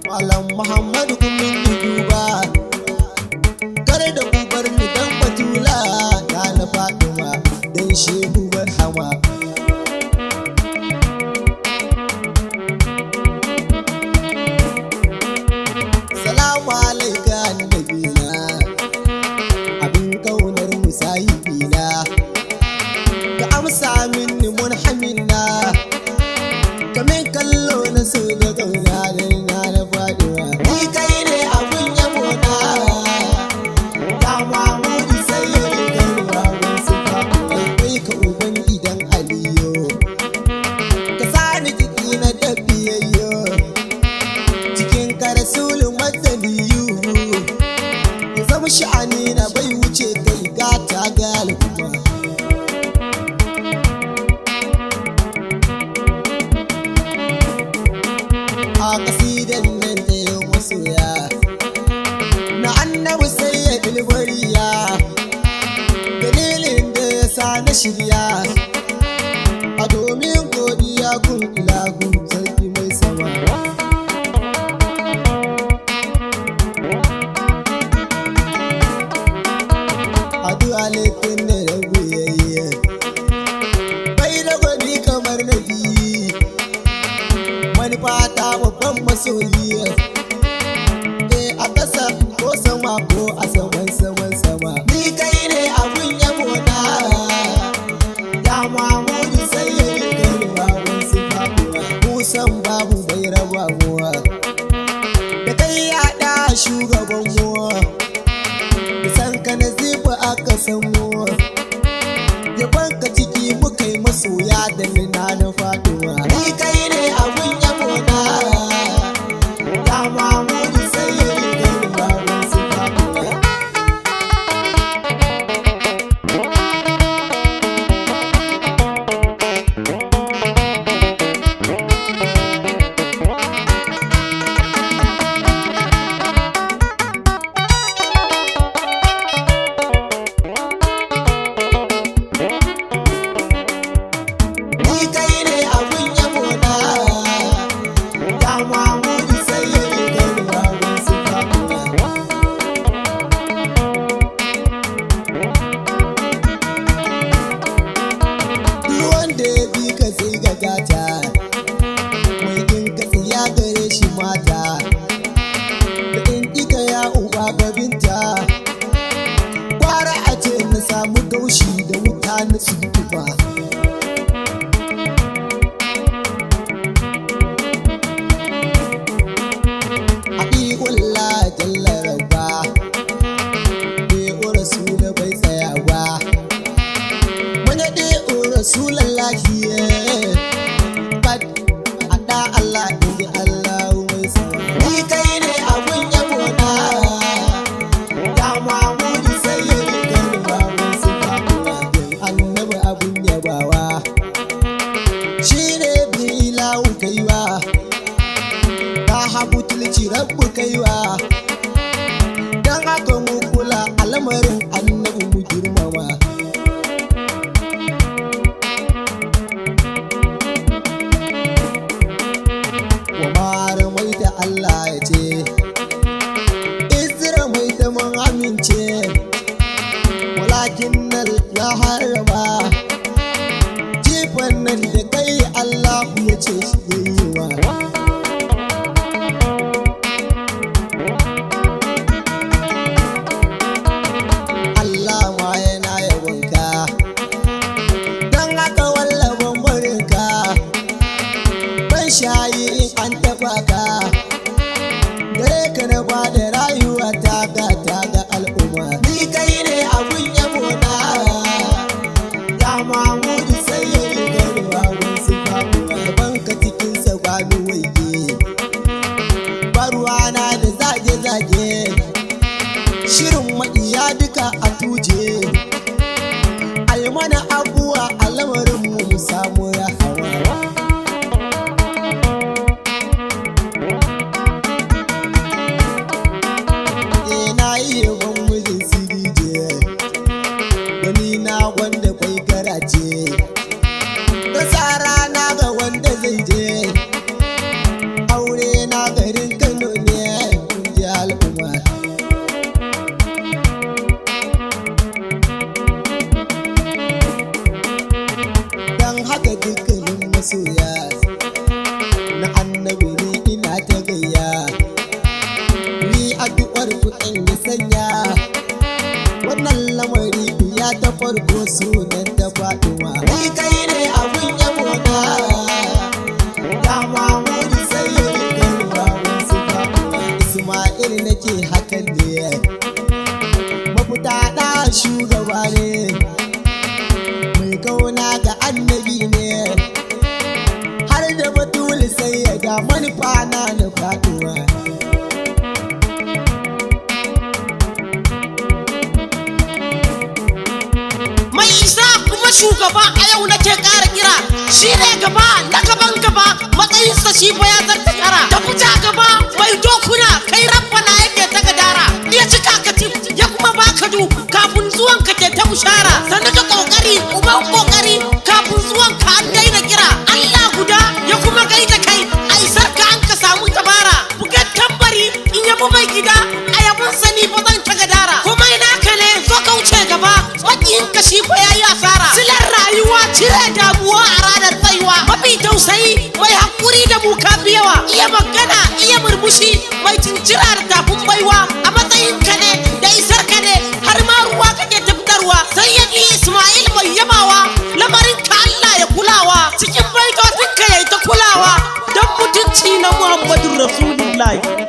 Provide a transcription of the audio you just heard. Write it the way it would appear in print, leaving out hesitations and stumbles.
Malam Muhammadu kun yi duba, kar da ku bar ni dan batula na na Fatima dan Shehu Barhama. Salamu alaika annabina, abin kaunar musayibina, ka amsa minni munhamina, kamin kallo na so da kauna da na na faduwa. Ni kai ne abun yabo na, ya Mahmudu sai ya riga ruwa wasu faduwa. Kai ka uban gidan Aliyu, ka sani jiki na dafiyayyo. Cikin ka rasulun matsaliyu, ya zama sha'ani na bai wuce kai gata ga al'umma. A kasidan nan da yau masoya na annabi sai ya ilbariya, dalilin da ya sa na shirya a domin godiya gun ilahu sarki mai sama. Addu'a laifin da rabu yayi bai da gwani kamar nabi, manufa ta babban masoyi, eh a ƙasa ko sama ko a saman saman sama. Ni kai ne abun yabo na, ya Mahmudu sai ya yi garuwa wasu faɗuwa. Musan babu bai raba muwa da kai ya ɗa shugaban muwa, san ka na zifa aka san mu, yaban ka ciki muka yi masoya da nina na faduwa. Ni kai ne abun yabo na, ya Mahmudu sai ya yi garuwa wasu faduwa. Ni kai ne abun yabo na, ya Mahmudu sai ya yi garuwa wasu faduwa. Duk wanda ya bi ka sai ga gata, mai kin ka tsiya gare shi mata, da in kika ya uba ga binta, kwara a ce na samu gaushi da wuta na tsufa. Haƙiƙullah jalla rabba, ɗe'u rasula bai tsaya ba. Wani ɗe'u rasulallahi kad haɗa Allah inji Allah mai sama. Ni kai ne abun yabo na, ya Mahmudu sai ya riga ruwa wasu faɗuwa. Annabi abun yabawa, shi ne bilawu kaiwa. Ta habu tilci rabbu kaiwa, don haka mu kula al'amarin annabi mu girmama. Wa mara mai da Allah ya ce, Izra mai da mun amince, walakin nan ya harba, jifan nan da kai Allah ya ce shi ya yi wa. Allah ma yana yabonka, don haka wallaban barinka, ban shayi in an taɓa ka, gare ka na ba da rayuwa ta ga ta ga al'umma. Ni kai ne abun yabo na, ya Mahmudu sai ya yi garuwa wasu faɗuwa. Yabanka cikinsa ba ni waige, baruwa na da zage-zage. Shirin maƙiya duka a tuje, ai mana abuwa a lamarin mu mu samu rahawa. Eh na yi yabon mijin sirije, wani na wanda kwai garaje, da tsara na ga wanda zai je, aure na garin Kano. Waƙar nake hakan ne. Mafita ɗa shugaba ne, mai kauna ga annabi ne. Har da Batulu sai ya ga manufa na na faɗuwa. Mai isa kuma shugaba, a yau nake ƙara kira, shi ne gaba na gaban gaba, matsayinsa shi fa ya zarta kara da kuja gaba. Mai dokuna kai rabbana yake ta gadara, ya cika ka cif ya kuma baka du kafin zuwan ka ke ta bushara. Sannu ka kokari uban kokari, kafin zuwan ka an daina kira. Allah guda ya kuma gaida kai, a isar ka an ka samu tabara. Bugar tambari in yabi mai gida, a yabon sani ba zan ta gadara. Komai naka ne, zo ka wuce gaba, makiyin ka shi fa yayi asara. Silar rayuwa, cire damuwa a ranar tsayuwa. Mafi tausayi, mai hakuri da mu kafi yawa. Iya magana, iya murmushi, mai cincira da tafin baiwa. A matsayin ka ne da isar ka ne, har ma ruwa kake taftarwa. Sai ya Ismail mai yabawa, lamarin ka Allah ya kulawa, cikin baitotin ka yayi ta kulawa, don mutunci na Muhammadu Rasulullahi.